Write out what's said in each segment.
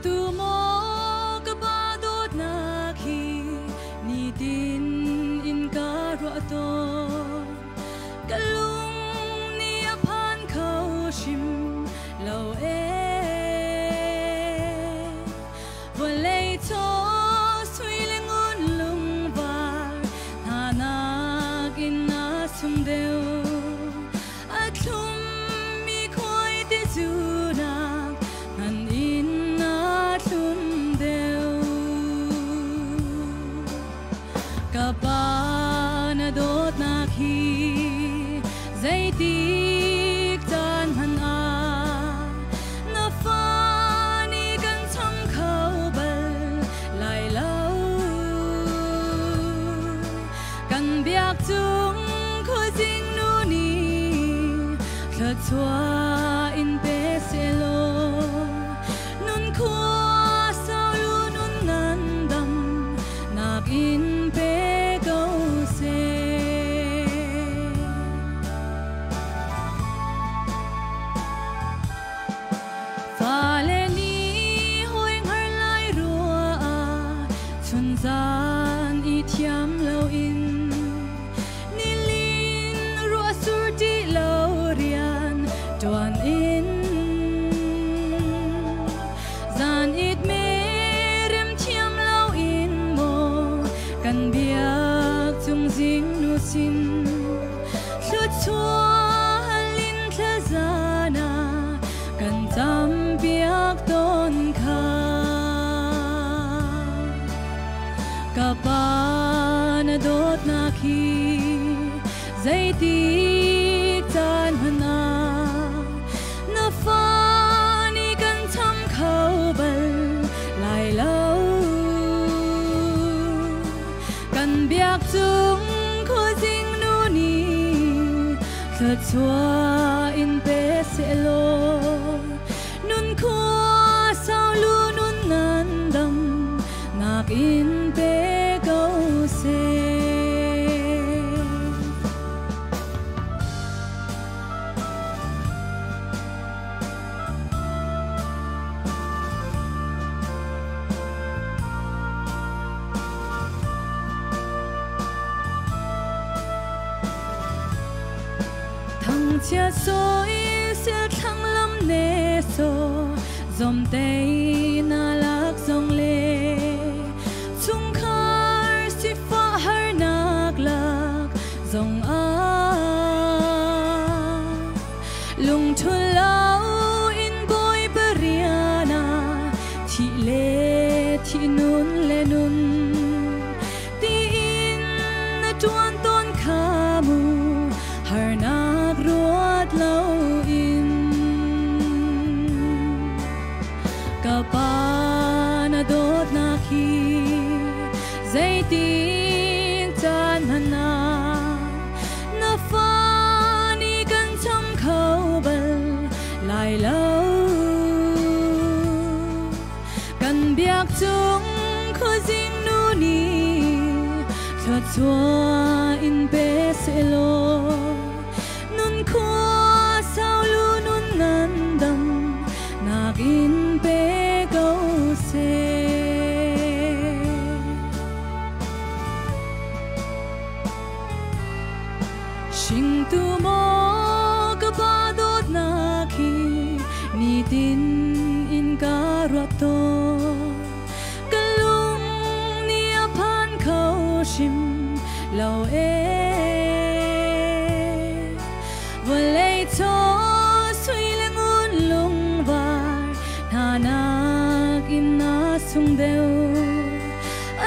Hringtu maw ka pa dawtnak hi nitin in ka ruah tawn. Ka lung nih a phan kho hrim lo ee. Vawlei chaw sui le ngun lungvar hna nakin na sung deuh. A thlummi khuai te cu nak ngan in na thlum deuh. Ka pa na dawtnak hi zeitik caan hmanh ah na fa nih kan cham kho bal lai lo. Kan biak cung khuazing nu nih thluachuah in pe sehlaw nun khua sau lu nun ngandam nak in pe ko seh. Fale nih hawi hngar lai rua ah chunzan i thiam loin nilin ruah sur ti lo rian ṭuan in zan it me rem thiam loin maw kan biak cung zing nu sin thluachuah halin thlazan ah kan campiak tawn kha. Ka pa na dawtnak hi zeitik caan hmanh ah na fa nih kan cham kho bal lai lo. Kan biak cung khuazing nu nih thluachuah in pe sehlaw nun khua sau lu nun ngandam nak in pe ko seh. Thangchia sawi sil thlang lam ne so zom tei na lak zong le chungkhar sifah harnak lak zong ah lungthul lo in bawi pariana thi le thi nun le nun tiin na ṭuan tawn kha mu harnak ruat loin. Ka pa na dawtnak hi zeitik caan hmanh ah na fa nih kan cham kho bal lai lo. Kan biak cung khuazing nu nih thluachuah in pe sehlaw nun khua sau lu nun ngandam nak in pe ko seh. Hringtu maw ka pa dawtnak hi nitin in ka ruat tawn. Ka lung nih a phan kho hrim lo ee. Vawlei chaw sui le ngun lungvar hna nakin na sung deuh.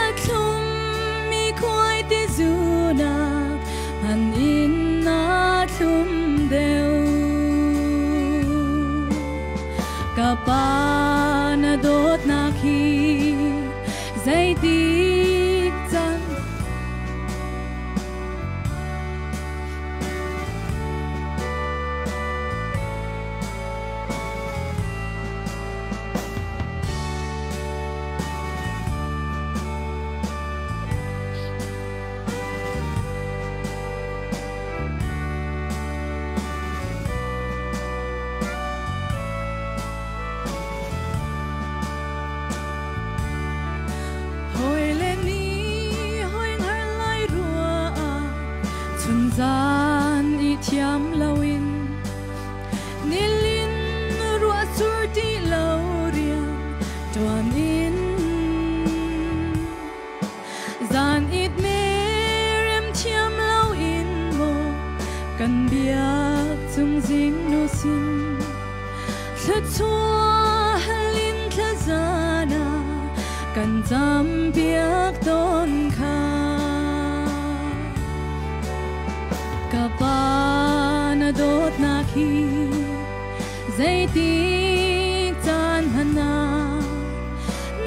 A thlummi khuai ti zunak ngan in na thlum deuh. Ka pa na dawtnak hi zeitik caan Kan campiak tawn kha. Ka pa na dawtnak hi zeitik caan hmanh ah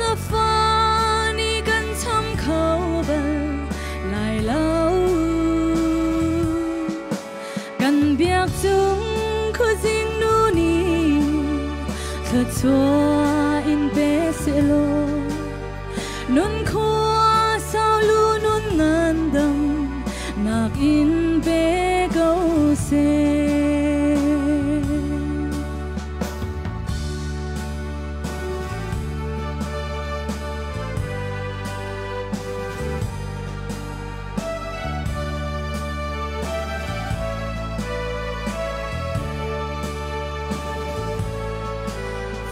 na fa nih kan cham kho bal lai lo. Kan biak cung khuazing nu nih thluachuah in pe sehlaw, nun khua sau lu nun ngandam nak in pe ko seh.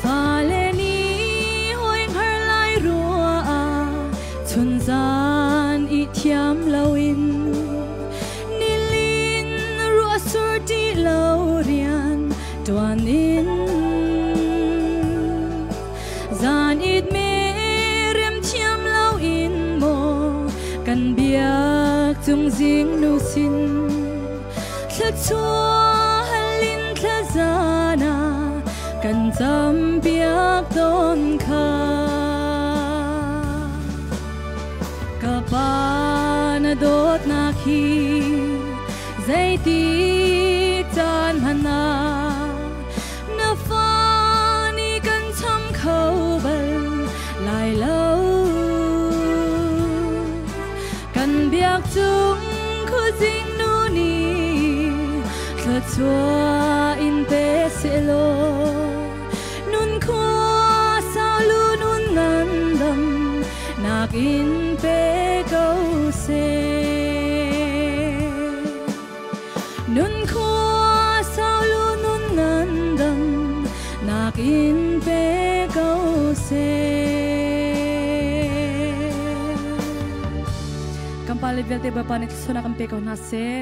Fale nih hawi hngar lai rua ah chunzan i thiam loin nilin ruah sur ti lo rian tuan in zan it me rem thiam lo in maw kan biak cung zing nu sin thluachuah halin thlazana kan campiak tawn kha. Ka pa na dawtnak hi zeitik caan hmanh ah na fa nih kan cham kho bal lai lo. Kan biak cung khuazing nu nih thluachuah in pe sehlaw, nun khua sau lu nun ngandam nak in pe ko seh. Nun khua sau lu nun ngandam nak in pe ko seh. Kan pale vialte Bawipa nih thluachuahnak kan pe ko hna seh.